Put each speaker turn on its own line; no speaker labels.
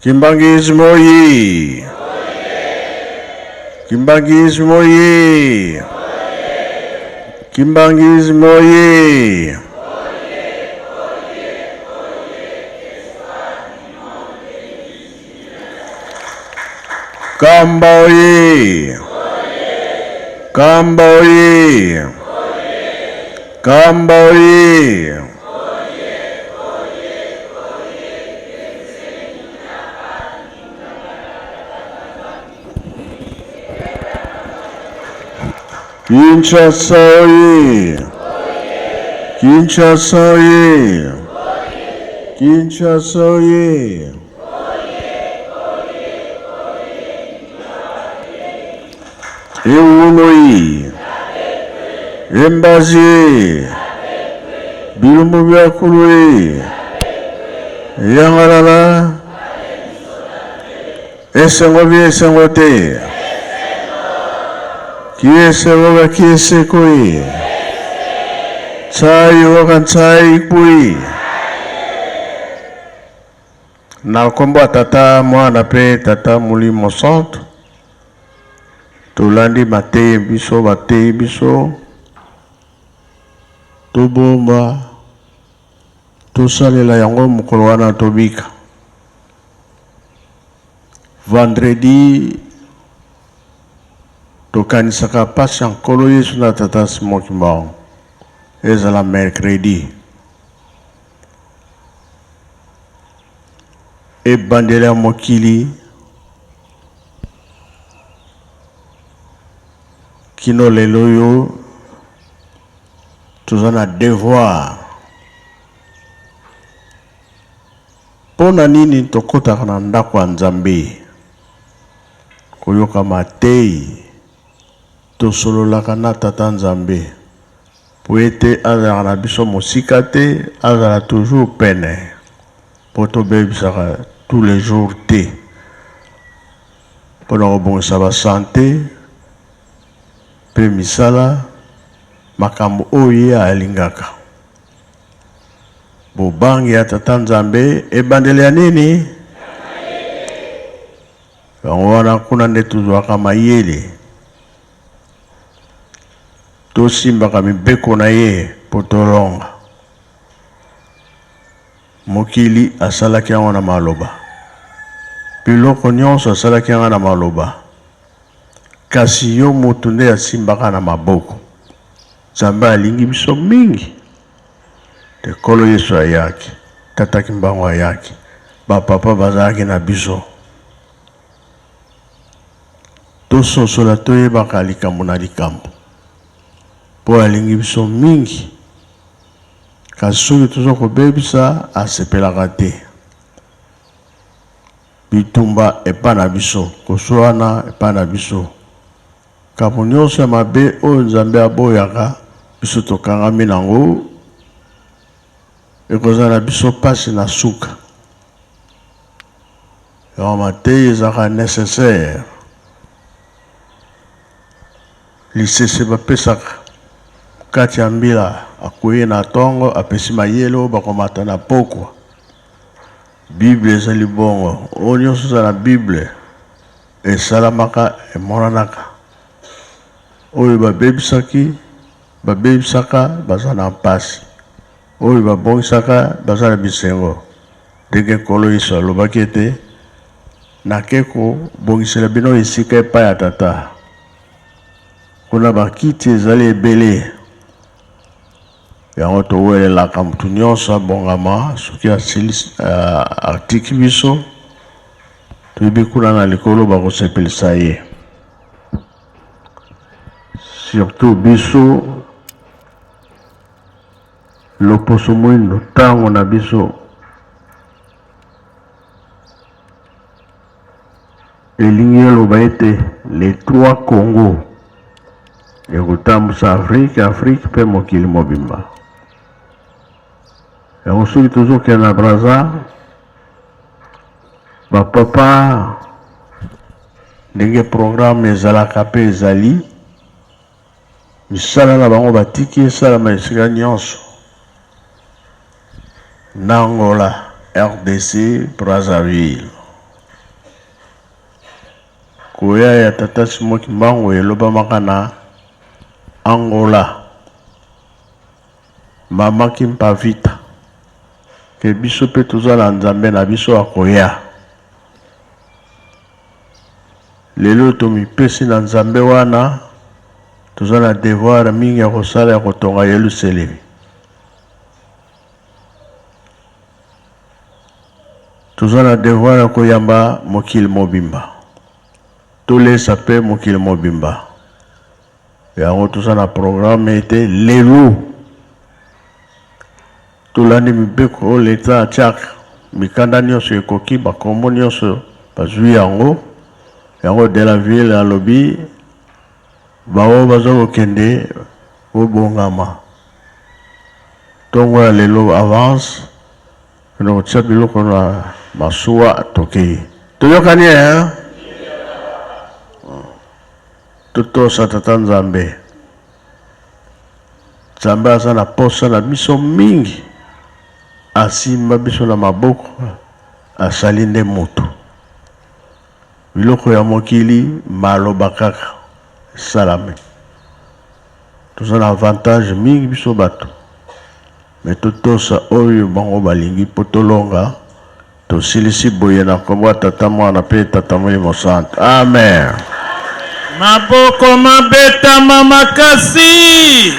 Kimbanguisme oye! Kimbanguisme oye! Kimbanguisme oye! Kamba oye! Kamba oye! Kamba oye! Kinshasa oye! Kinshasa oye! Kinshasa oye! Ewuloyi! Embazi! Bilumbu bya kulwe! Yangalala! Esengo bi esengo te! Ki esengo ka ki eseko ye! Tsai waka tsai kui! Na nkombo ya Tata, Mwana mpe Tata Molimo Santu, tolandi mateyi biso bateyi biso, tobomba, tosalela yango mokolo wana tobika. Vendredi tokanisaka pasi ya Nkolo Yesu na Tata Simon Kimbangu, ezala mercredi. Ebandeli ya mokili kino lelo oyo toza na devoir. Mpo na nini tokotaka na ndako ya Nzambe koyoka mateyi? Tosololaka na Tata Nzambe po ete azalaka na biso mosika te, azala toujours pene po tobebisaka tous les jours te pona kobongisa ba sante pe misala, makambo oyo ye alingaka. Bobangi ya Tata Nzambe ebandeli ya nini? Yango wana kuna nde tozwaka mayele, tosimbaka mibeko na ye mpo tolonga. Mokili asalaki yango na maloba, biloko nyonso asalaki yango na maloba, kasi yo moto nde asimbaka na maboko. Nzambe alingi biso mingi. Te Nkolo Yesu ayaki, Tata Kimbangu ayaki, ba papa bazalaki na biso. Tososola toyebaka likambo na likambo mpo alingi biso mingi, kasi soki toza kobebisa asepelaka te. Bitumba epa na biso, koswana epa na biso, Makambo nyonso ya mabe oyo Nzambe aboyaka, biso tokangami na yango, ekozala biso mpasi na suka. Yango mateyi ezalaka necessaire. Lisese bapesaka kati ya mbila akwei na tongo apesi mayele oyo bakomata na pokwa. Bible ezali bongo, oyo nyonso eza na Bible Esalamaka, emonanaka. Oyo babebisaki, babebisaka, baza na mpasi. Oyo babongisaka, baza na bisengo. Ndenge Nkolo Yesu alobaki ete, Nake kobongisela bino esika epai ya Tata. Kuna bakiti ezali ebele. Yango towelelaka moto nyonso abongama, soki asilisi, atiki biso. Toyebi kuna na likolo bakosepelisa ye. Surtout biso loposo mwindo tango na biso elingi eloba ete les trois Congo ekotambusa Afrique, Afrique mpe mokili mobimba. Yango soki tozokende na Brazza Ba papa ndenge programme ezalaka pe ezali misala na bango batiki esalama esika nyonso na Angola, rdc, Brazzaville. Koya ya tata Simon Kimbangu elobamaka na Angola. Mama Kimpa Vita ke biso pe toza na Nzambe na biso akoya. Lelo tomipesi na Nzambe wana toza na devoir mingi ya kosala ya kotonga Yelusalemi. Toza na devoir ya koyamba mokili mobimba. Tolesa pe mokili mobimba. Yango toza na programme ete lelo tolandi mibeko oyo leta atiaka, mikanda nyonso ekoki, bakombo nyonso bazwi yango. Yango de la ville alobi baoyo baza kokende bobongama ntongo ya lelo avance kende kotia biloko na masuwa tokei. Toyokani eh? Totosa Tata Nzambe. Nzambe aza na posa na biso mingi, asimba biso na maboko, asali nde mutu. Biloko ya mokili maloba kaka esalami. Toza na avantage mingi biso batu, mais totosa oyo bango balingi po tolonga. Tosilisi boye na nkombo ya Tata, Mwana mpe Tata Molimo Santu. Amen.
Maboko mabetama makasi.